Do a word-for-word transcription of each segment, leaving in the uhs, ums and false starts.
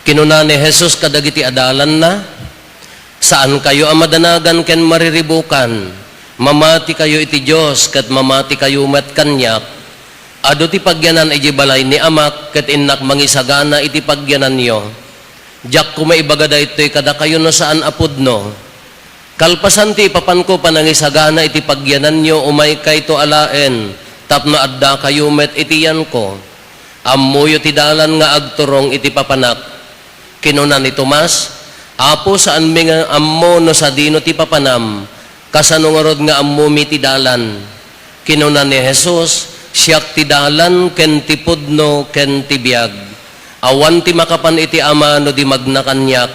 Kinuna ni Jesus kadagiti adalanna, "Saankayo a madanagan ken mariribukan. Mamatikayo iti Dios ket mamatikayo met kaniak. Adu ti pagyanan idiay balay ni Amak ket innak mangisagana iti pagyananyo. Diak koma ibaga daytoy kadakayo no saan a pudno. Kalpasan ti ipapanko panangisagana iti pagyananyo, umaykayto alaen tapno addakayo met iti yanko. Ammoyo ti dalan nga agturong iti papanak." Kinuna ni Tomas, "Apo, saanmi nga ammo no sadino ti papanam. Kasano ngarud nga ammomi ti dalan?" Kinuna ni Jesus, "Siak ti dalan ken ti pudno ken ti biag. Awan ti makapan iti Ama no di magna kaniak.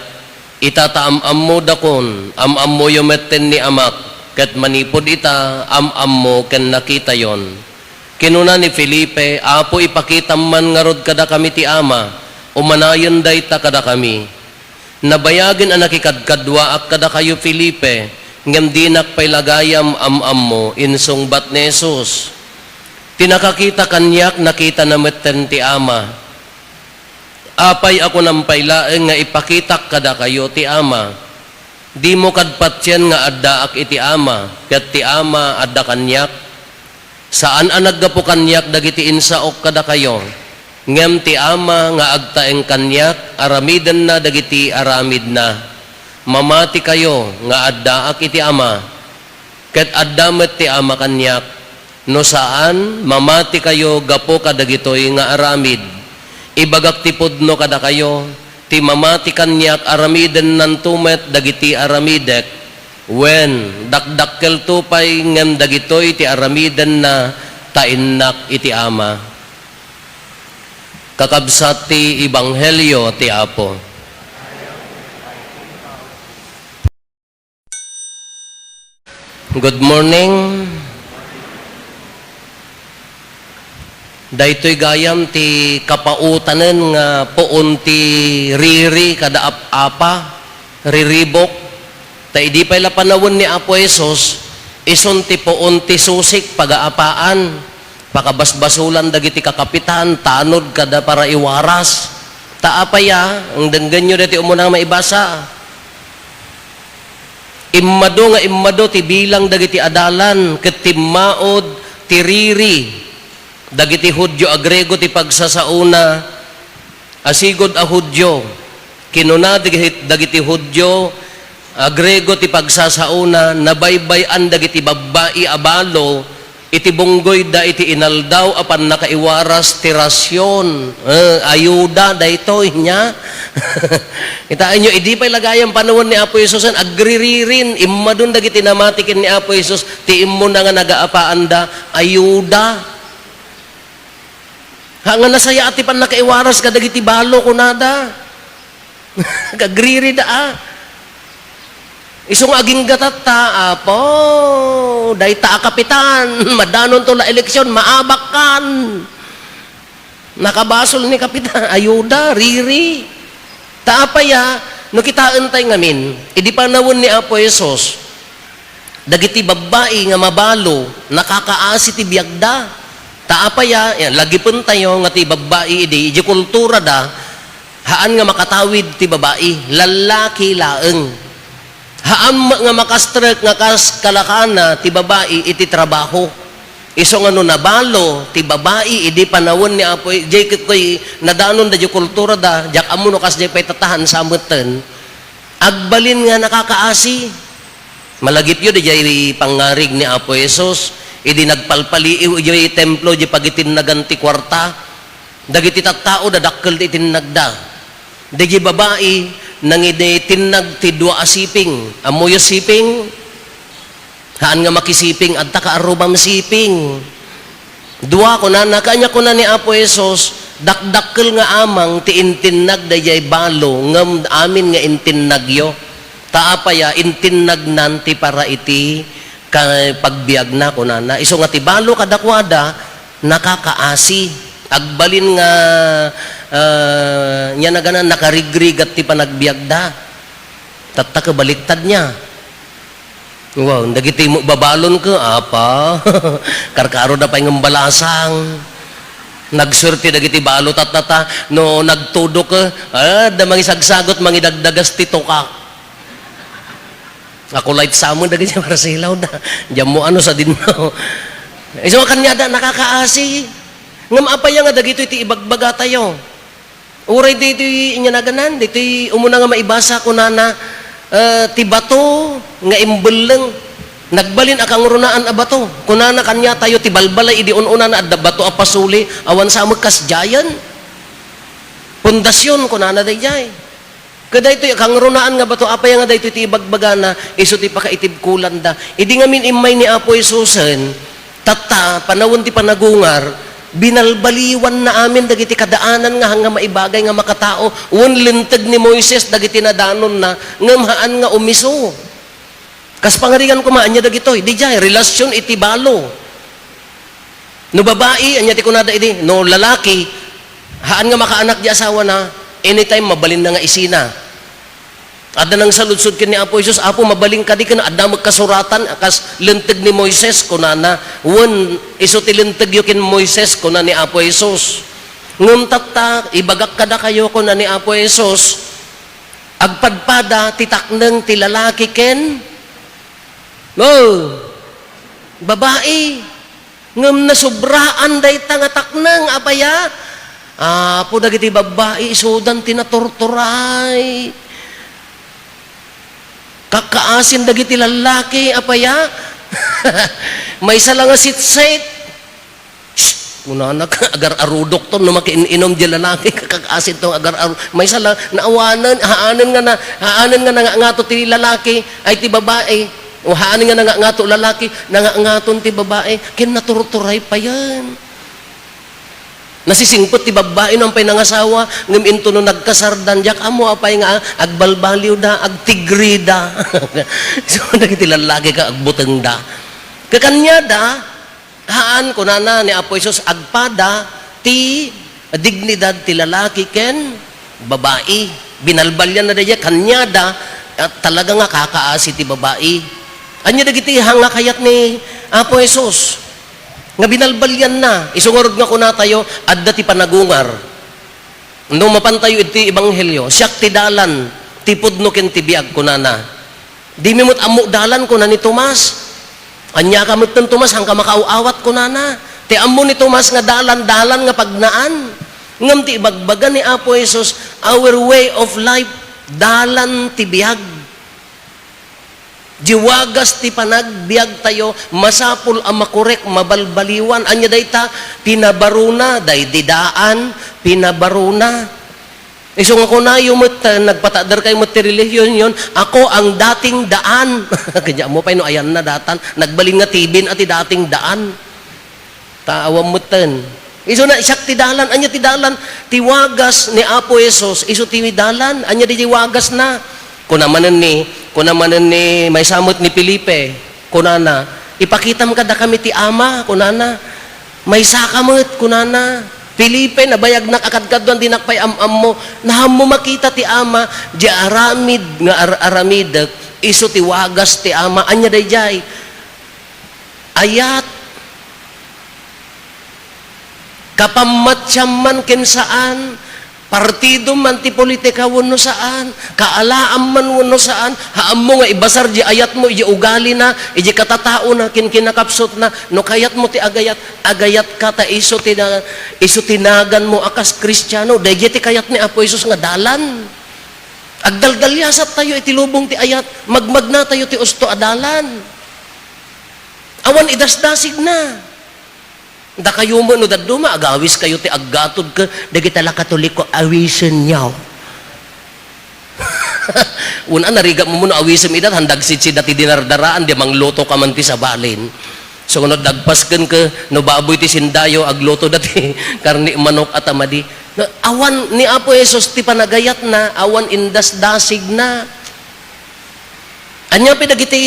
Ita ta am-ammodakon, am-ammoyo metten ni Amak, ket manipud ita, am-ammo ken nakitayon." Kinuna ni Felipe, "Apo, ipakitam man ngarud kadakami ti Ama, umanayen dayta kadakami." "Nabayagen a nakikadkaduaak kadakayo, Felipe, ngem dinak pay la gayam am-ammo," insungbat ni Jesus. "Ti nakakita kaniak, nakitana metten ti Ama. Apay a kunam pay laeng nga ipakitak kadakayo ti Ama? Dimo kad patien nga addaak iti Ama, ket ti Ama adda kaniak? Saan a naggapu kaniak dagiti insaok kadakayo, ngem ti Ama nga agtaeng kaniak, aramidenna dagiti aramidna. Mamatikayo nga addaak iti Ama, ket adda met ti Ama kaniak. No saan, mamatikayo gapu kadagitoy nga aramid. Ibagak ti pudno kadakayo, ti mamati kaniak, aramidennanto met dagiti aramidek. Wen, dakdakkelto pay ngem dagitoy ti aramidenna ta innak iti Ama." Kakabsat ti Ebanghelio ti Apo. Good morning. Daytoy gayam ti kapautanen nga puon ti riri kada ap-apa, riribok. Ta idi pay la panawen ni Apo Jesus, isun ti puon ti susik pagaapaan, pakabasbasolan dagiti kakapitan, tanod kada paraiwaras. Ta apay a, ang denggenyo daytoy umuna nga maibasa. Immadu nga immadu ti bilang dagiti adalan ket timmaod ti riri dagiti Judio a Griego ti pagsasaona a sigud a Judio. Kinuna dagiti, dagiti Judio a Griego ti pagsasaona, nabaybay-an dagiti babbai a balo iti bunggoyda iti inaldaw a pannakaiwaras ti rasion. Eh, ayuda daytoy nia. Kitaenyo, idi pay la gayam panawen ni Apo Jesus, agriririn, immadun dagiti namati ken ni Apo Jesus, ti immuna nga nagaapaanda, ayuda. Ha, nga nasayaat ti pannakaiwaras kadagiti balo, kunada. Agririda, a. Isu nga agingga tatta, Apo, dayta a kapitan, madanonto la eleksion, maabakkan. Nakabasol ni kapitan, ayuda, riri. Ta apay a, no kitaentay ngamin, idi panawen ni Apo Jesus, dagiti babbai nga mabalo, nakakaasi ti biagda. Ta apay a, yan, lagipentayo nga ti babbai idi, idi kulturada, haan nga makatawid ti babai, lallaki laeng. Haan met nga makastrek nga kas kalakana ti babai iti trabaho. Isu nga no nabalo ti babai idi panawen ni Apo, jay ket koy nadanon da jay kulturada, diak ammo no kasdiay pay tattahan sa metten. Agbalin nga nakakaasi. Malagipyo, diay pangngarig ni Apo Jesus, idi nagpalpaliiw idiay templo, diay pagitinnagan ti kuarta. Dagiti tattao, dadakkel ti itinnagda. Dagiti babai, nangitinnag ti dua a siping. Ammoyo siping? Haan nga makisiping, adda ka arrubam siping. Dua, kunana, kanya kuna ni Apo Jesus, dakdakkel nga amang ti intinnag dayjay balo, ngem amin nga intinnagyo. Ta apay a, intinnagnan ti para iti ka-, pagbiagna, kunana. Isu nga ti balo kadakuada, nakakaasi. Agbalin nga, ah, nia nagana, nakarigrigat ti panagbiagda. Tatta, kabaliktad nia. Wow, dagiti mo-, babalon ko, apa? Karkaroda pay ngem balasang. Nagsuerte dagiti balo tatta, no nagtudok, eh, adda mangisagsagut, mangidagdagas ti tukak. Ako light samun dagiti Marsilawda. Diammo ano sa dinno. Isu kaniada, nakakaasi. Ngem apay nga dagitoy ti ibagbagatayo? Uray ditoy inyanagan, ditoy umuna nga maibasa, kunana, eh, ti bato nga imbelleng, nagbalin a kangrunaan a bato. Kunana kaniatayo ti balbalay idi un-unana, adda bato a pasuli, awan sa met kas giant. Pundasyon, kunana daydiay. Kadaytoy a kangrunaan nga bato, apay nga daytoy ti ibagbagana, isu ti pakaitibkolanda. Idi ngamin immay ni Apo Jesusen, tatta, panawen ti panagungar, binalbaliwanna amin dagiti kadaanan nga hanga maibagay nga makatao, wen linteg ni Moises dagiti nadanonna, ngem haan nga umisu. Kas pangarigan koma, ania dagitoy? Didiay, relasyon iti balo. No babai, ania ti kunada idi? No lalaki, haan nga makaanak di asawana, anytime mabalinna nga isina. Adda nangsaludsod ken ni Apo Jesus, "Apo, mabalin kadi ken adda met kasuratan a kas linteg ni Moises?" kunana. "Wen, isu ti lintegyo ken Moises," kuna ni Apo Jesus. "Ngem tatta, ibagak kadakayo," kuna ni Apo Jesus, "agpadpada ti takneng ti lalaki ken, no, babai." Ngem nasubraan dayta nga takneng, apay a? Apo, dagiti babbai, isudan ti naturturay. Kakkaasin dagiti lallaki, apay a? Maysa la nga sitsit. Shh! Kunana, agar-arudok to, no makiin-inom di lalaki, kakkaasin to, agar-aru-, maysa la, naawanen, haanen nga na, haanen nga nangangato ti lalaki, ay ti babai. O haan nga nangangato lalaki, nangangaton ti babai, ken naturturay payen. Nasisingpet ti babbai no ampay nangasawa, ngem into no nagkasardan, diak ammo apay nga agbalbaliwda, agtigrida. So, dagiti lallaki ka agbutengda. Kakaniada, Haan, kunana ni Apo Jesus, agpada ti dignidad ti lalaki ken babai. Binalbalianna daydiay, kaniada, at talaga nga kakaasi ti babai. Ania dagiti hanga kayat ni Apo Jesus nga binalbalianna? Isu ngarud nga kunatayo, adda ti panagungar. No mapantayo iti ebanghelio, "Siak ti dalan, ti pudno ken ti biag," kunana. "Dimi met ammo dalan," kuna ni Tomas. "Ania ka metten, Tomas, haanka makaaw-awat?" kunana. Ti ammo ni Tomas nga dalan, dalan nga pagnaan. Ngem ti ibagbaga ni Apo Jesus, our way of life, dalan ti biag. Di wagas ti panagbiagtayo, masapul a makurek, mabalbaliwan. Ania dayta? Pinabaruna, daydi daan, pinabaruna. Isu nga kunayo met, eh, nagpataderkayo met ti relihiyon, "Ako ang dating daan." Kanya mo pay no ayanna datan, nagbalin nga T V na ti dating daan. Ta awan metten. Isuna, "Siak ti dalan." Ania ti dalan? Ti wagas ni Apo Jesus, isu ti dalan. Ania di wagasna? Kuna manen ni, kuna manen ni, maysa met ni Felipe, kunana, "Ipakitam kadakami ti Ama," kunana. "Maysaka met," kunana. "Felipe, nabayagnak a kadkaduan, dinak pay am-ammo." Nahammo makita ti Ama, di aramid nga ar-, aramidek, isu ti wagas ti Ama. Ania daydiay? Ayat. Kapamatiam man ken saan, partido man ti politika wenno saan, kaalaam man wenno saan, haammo nga ibasar di ayatmo, idi ugalina, idi katataona, ken kinakapsutna, no kayatmo ti agayat, agayatka ta isu ti na-, isu ti naganmo a kas Kristiano, daydiay ti kayat ni Apo Jesus nga dalan. Agdaldaliasattayo iti lubong ti ayat, magmagnatayo ti usto a dalan. Awan idasdasigna. Dakayo met no dadduma, agawiskayo ti aggatod ket dagiti la Katoliko, awisenyo. Una, narigapmo no awisem ida, han dagsidsidda ti dinardaraan, di mangluto ka man ti sabalin. So, no dagpasken ket no baboy ti sindayo, agluto da ti karne manok a tamadi. No, awan ni Apo Jesus ti panagayatna, awan indasdasigna. Ania pay dagiti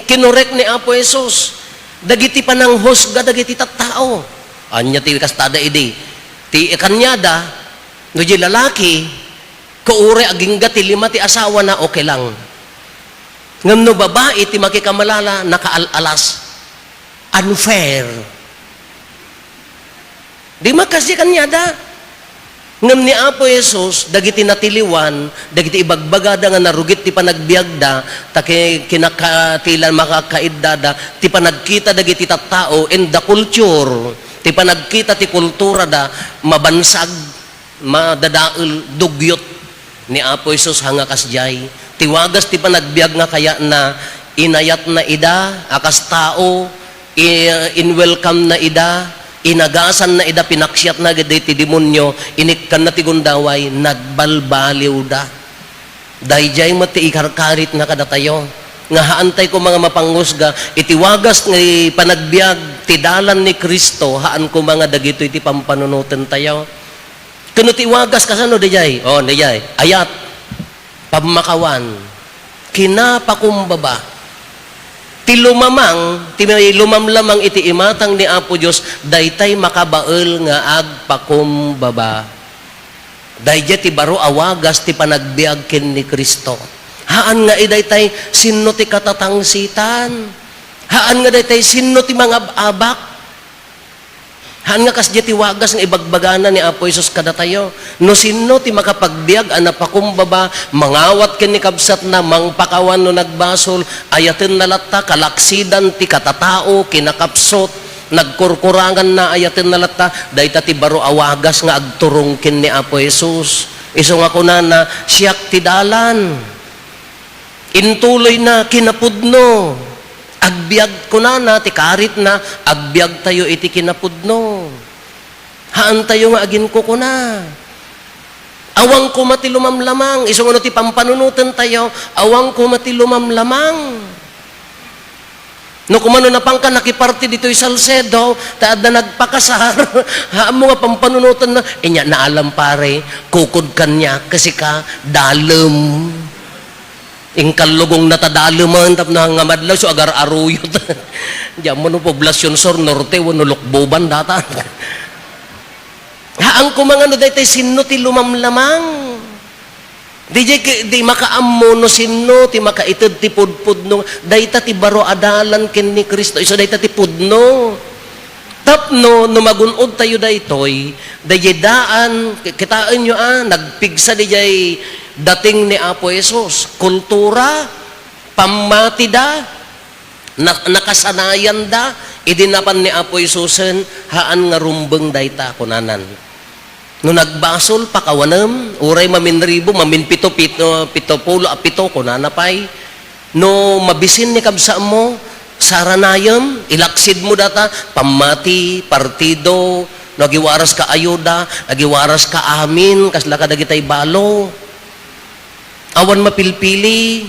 kinorek ni Apo Jesus? Dagiti pananghusga dagiti tattao. Ania ti kastada idi? Ti kaniada, no di lalaki, kauray agingga ti lima ti asawana, okay lang. Ngem no babai ti makikamalala, nakaal-alas. Unfair. Di makasi kaniada. Ngem ni Apo Jesus, dagiti natiliwan, dagiti ibagbagada nga narugit ti panagbiagda, ta ki-, kinakatilan makakaiddada, ti panagkita dagiti tattao in the culture, ti panagkita ti kulturada, mabansag, madadael, dugyot. Ni Apo Jesus, hanga kasdiay. Ti wagas ti panagbiag nga kayatna, inayatna ida a kas tao, i-, in-welcome na ida, inagasan na ida, pinaksiat na gid ti demonio, inikkan na ti gundaway, nagbalbaliwda. Daydiay met ti ikarkarit na kadatayo. Nga haan tay koma nga mapangngusga, iti wagas nga panagbiag, ti dalan ni Cristo, haan koma nga dagitoy ti pampanunoten tayo. Ken no ti wagas, kasano daydiay? O, daydiay. Ayat, pammakawan, kinapakumbaba. Ti lumamang, ti may lumamlamang iti imatang ni Apo Dios, daytay makabael nga agpakumbaba. Daydiay ti baro a wagas ti panagbiag ken ni Cristo. Haan nga idaytay sinno ti katatangsitan. Haan nga daytay sinno ti mangab-abak. Haan nga kasdiay ti wagas nga ibagbagana ni Apo Jesus kadatayo. No sinno ti makapagbiag a napakumbaba, mangawat ken ni kabsatna, mangpakawan no nagbasol, ayatenna latta, kalaksidan ti katatao, kinakapsut, nagkurkuranganna, ayatenna latta, dayta ti baro a wagas nga agturong ken ni Apo Jesus. Isu nga kunana, "Siak ti dalan." Intuloyna, kinapudno. Agbiag, kunana, ti karitna, agbiagtayo iti kinapudno. Haantayo nga aginkukuna. Awan koma ti lumamlamang. Isu nga no ti pampanunotentayo, awan koma ti lumamlamang. No kumano napangka nakiparti ditoy Salcedo, ta adda nagpakasar, haanmo nga pampanunotenna, inya naalam pare, kukod kaniak, kasi ka, dalem. Inkallugongna ta dalemen tapno nga madlaw isu agar-aruyot. Diammo no Poblacion Sur, Norte, wenno Lukbuban data. Haan koma nga no daytay sinno ti lumamlamang. Di, di, di makaammo no sinno ti makaited ti pudpudno. Dayta ti baro a dalan ken ni Cristo. Isu dayta ti pudno. Tapno no magun-odtayo daytoy, daydiay daan, ki-, kitaenyo a, nagpigsa daydiay dating ni Apo Jesus. Kultura, pammatida, na-, nakasanayanda, idi napan ni Apo Jesusen, haan nga rumbeng dayta, kunanan. No nagbasol, pakawanem, uray maminribo, maminpito, pito, pito pulo a pito, kunana pay. No mabisin ni kabsatmo, saranayem, ilaksidmo data, pammati, partido, no agiwaras ka ayuda, agiwaras ka amin, kasla kadagitay balo. Awan mapilpili.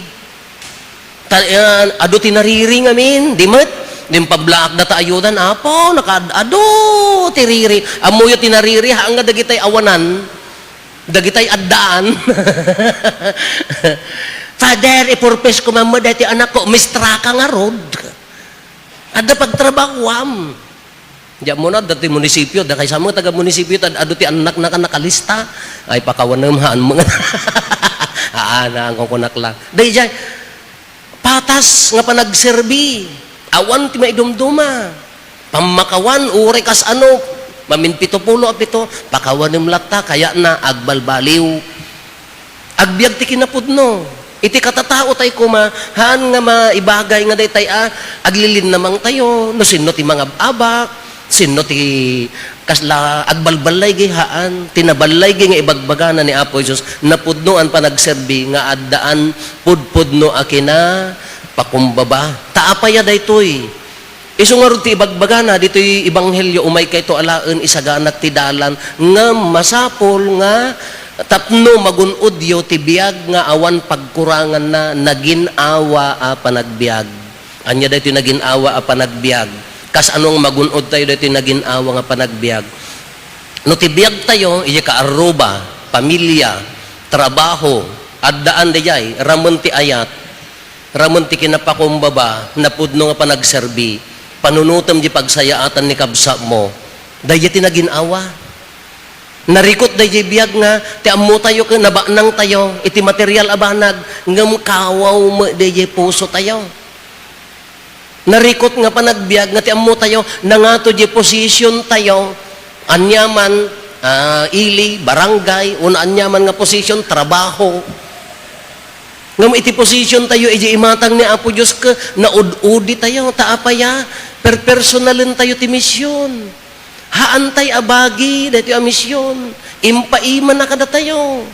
Ta-, eh, adu ti nariri ngamin, di met. Din pablaak data ayudan, Apo, nakaad-adu ti riri. Ammoyo ti nariri, haan nga dagitay awanan. Dagitay addaan. Father, ipurpes ko man mo dati anak ko, mistra ka ngarud. Adda pagtrabahuam. Diak mo na, dati munisipyo, da kay sa mga taga-munisipyo, tad adu ti annak na ka nakalista. Ay, pakawanem, haan mo nga. Aa, na, ang kukunak lang. Dahil dyan, patas nga panagserbi. Awan ti maidumduma. Pammakawan, uray kas ano, mamin pito pulo a pito, pakawanem latta, kaya na, agbalbaliw. Agbiag ti kinapudno. Iti katatao tay koma, haan nga maibagay nga daytay a aglilinnamang tayo, no sinno ti mangab-abak, sinno ti kasla agbalballaygi, haan. Ti naballaygi nga ibagbagana ni Apo Jesus, napudnoan panagserbi nga addaan pudpudno a kinapakumbaba. Ta apaya daytoy? Isu ngarud ti ibagbagana ditoy ebanghelio, umay kayto alaen isaganak ti dalan, ngem masapul nga tapno magun-odyo ti biag nga awan pagkuranganna, nagin-awa a panagbiag. Ania daytoy nagin-awa a panagbiag? Kasano nga magun-od tayo daytoy nagin-awa nga panagbiag? No ti biag tayo, idiay kaarruba, pamilya, trabaho, addaan daydiay, ramen ti ayat, ramen ti kinapakumbaba, napudno nga panagserbi, panunotem di pagsayaatan ni kabsatmo, daydiay ti nagin-awa. Narikut daydiay biag nga ti ammo tayo ken nabanang tayo iti material a banag, ngem kawaw met daydiay puso tayo. Narikut nga panagbiag nga ti ammo tayo nangato di position tayo, Aniaman, ah, ili, barangay, wenno aniaman nga position, trabaho. Ngem iti position tayo, iti imatang ni Apo Dios, ket naud-udi tayo, ta apay a, perpersonalen tayo ti mission. Haan tay a bagi, daytoy a mission. Impaimana kadatayo.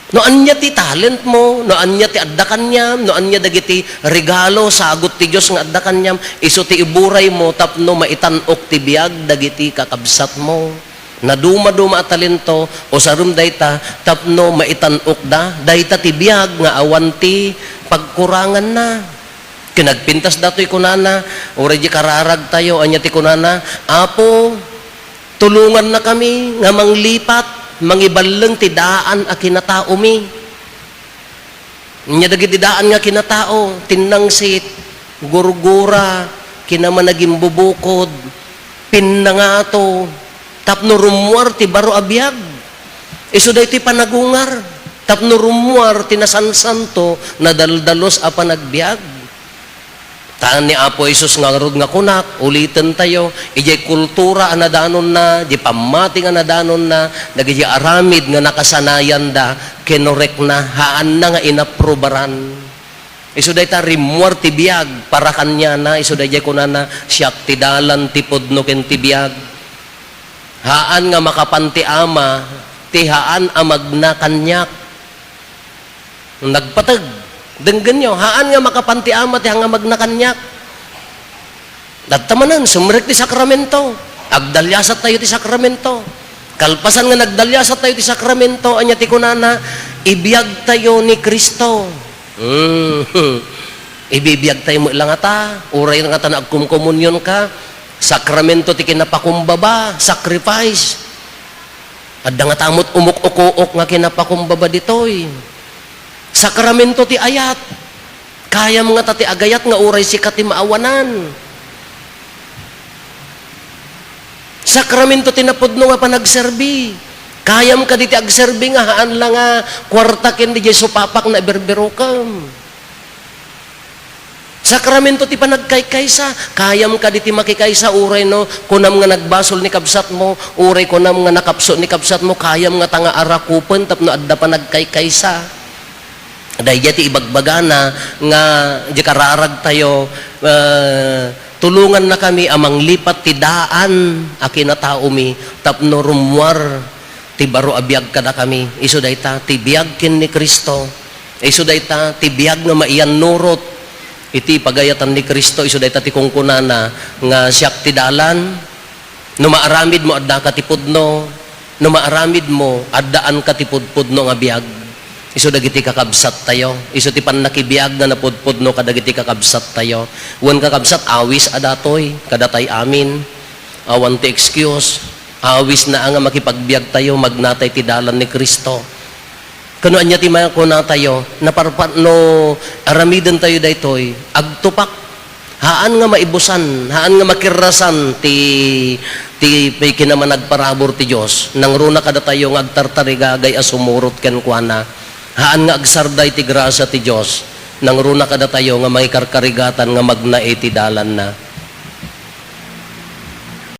No ania ti talent mo, no ania ti adda kaniam, no ania dagiti regalo, sagut ti Dios nga adda kaniam, isu ti iburay mo tapno maitan-ok ti biag dagiti kakabsat mo. Nadumaduma a talento, usarem dayta tapno maitan-okda, dayta ti biag nga awan ti pagkuranganna. Ket nagpintas datoy kunana, uray di kararag tayo, ania ti kunana, "Apo, tulongannakami nga manglipat, mangiballeng ti daan a kinataomi." Ania dagiti daan nga kinatao, tinnangsit, gurgura, kinamanagimbubukod, pinnangato, tapno rummuar ti baro a biag. Isu daytoy panagungar, tapno rummuar ti nasansanto, nadaldalus a panagbiag. Ta ni Apo Jesus ngarud nga kunak, uliten tayo, idiay kultura a nadanonna, di pammati nga nadanonna, dagiti aramid nga nakasanayanda, kinurekna, haanna nga inaprubaran. Isu dayta rimmuar ti biag, para kaniana, isu daydiay kunana, "Siak ti dalan, ti pudno, ken ti biag." Haan nga makapan ti Ama, ti haan a magna kaniak. Nagpateg. Denggenyo, haan nga makapan ti Ama ti haan nga magna kaniak. Dadta manen, sumrek ti sakramento. Agdaliasat tayo ti sakramento. Kalpasan nga nagdaliasat tayo ti sakramento, ania ti kunana, "Ibiag tayo ni Cristo." Hmm. Ibibiag tayo met la ngata, uray ngata nagkumkomunion ka, sakramento ti kinapakumbaba, sacrifice. Adda ngata met umuk-ukuok nga kinapakumbaba ditoy. Sakramento ti ayat. Kayam ngata ti agayat nga uray sika ti maawanan. Sakramento ti napudno nga panagserbi. Kayam kadi ti agserbi nga haan la nga kuarta ken diay supapak nga iberberukem. Sakramento ti panagkaykaysa. Kayam kadi ti makikaysa uray no kunam nga nagbasol ni kabsatmo, uray kunam nga nakapso ni kabsatmo, kayam ngata nga arakupen tapno adda panagkaykaysa. Daydiay ti ibagbagana nga di kararag tayo, eh, "Tulongannakami a manglipat ti daan a kinataomi tapno rummuar ti baro a biag kadakami." Isu dayta, ti biag ken ni Cristo. Isu dayta, ti biag nga maiyannurot iti pagayatan ni Cristo. Isu dayta ti kunkunana nga, "Siak ti dalan." No maaramidmo, addaka ti pudno. No maaramidmo, addaanka ti pudpudno nga biag. Isu dagiti kakabsattayo. Isu ti pannakibiag nga napudpudno kadagiti kakabsattayo. Wen, kakabsat, awis a datoy, kadatay amin. Awan ti excuse. Awisna a nga makipagbiagtayo, magnatay ti dalan ni Cristo. Kano ania ti makunatayo, naparpa-, no aramidentayo daytoy, agtupak. Haan nga maibusan, haan nga makirrasan ti, ti kinamanagparabur ti Dios. Nangruna kadatayo nga agtartarigagay a sumurot kenkuana. Haan nga agsarday ti grasia ti Dios. Nangruna kadatayo nga mangikarkarigatan nga magna iti dalanna.